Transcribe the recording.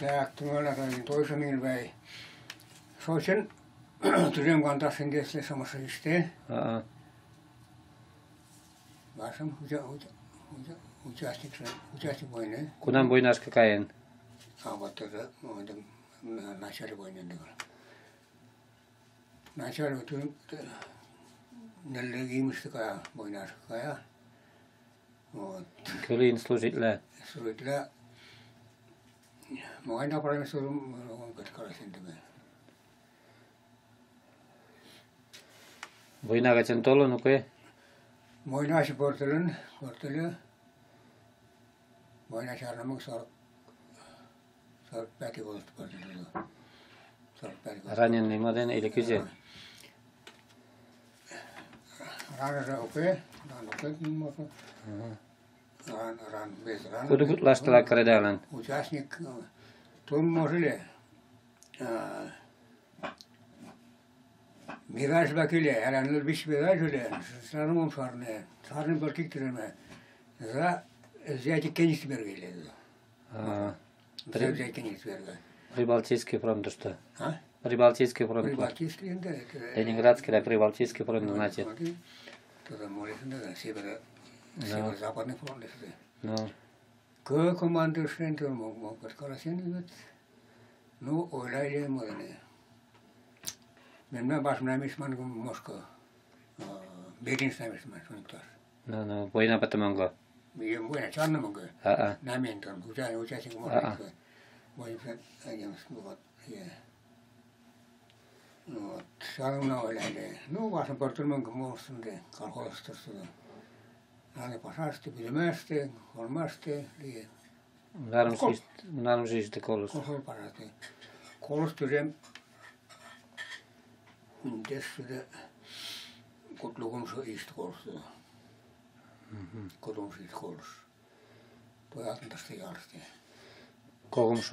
Так, тӱҥалат тойшо бай. Шочын тӱжем кандаш шеҥгесле шымше ийыште. Вашым участник, участник войны. Кунам войнашке каен? А вот это начале войны. Начале нӹллӹ имӹштӹ кая войнашкы кая. Вот. Кӧ лийын служитла? Служитла. Могай направление служим, каласен тӹме. Война гычын толын, уке? Войнаш пӧртылын, пӧртыльӧ. Война чарнымык 45 годышто пӧртыльӧ. 45 год. Раненый мо дене или кузе? Раныже уке, ран уке мото. Ран, ран, без ран. Кудо гутлаштыла кредалын? Участник тун можыле. Мираж бакиле, ӓлӓ биш мираж ыле, сарным ом шарне, сарным только иктӹреме. За взятие Кенигсберга иле. За взятие Кенигсберга. Прибалтийский фронтышто. А? Прибалтийский фронт. Прибалтийский, да. Ленинградский да Прибалтийский фронт, значит. Тогда молится, да, северо-западный фронт. Ну. Кö командующий, мог каласен, ну, ойлайле модене. Мемнан баш намишман мошко. Берлин намишман шоникташ. Ну, ну, война пӹтӹмӹнгы. Война чарнымынгы. А-а. Намен там, участник А-а. Вот. Вот, сарымна ойлайле. Ну, башым пӧртылмӹнгы мошсынде, колхозышты. Нане пашашты, пӱлӹмӓштӹ, кормашты, лие. Кунарымшы ийыште колыш? Колхоз пашашты. Колыш тӱжем индешшӱдӹ кудло кумшо ийыште колыш тудо. 60 ийыште колыш. Тоялтын тыште ялыште. Когымшо.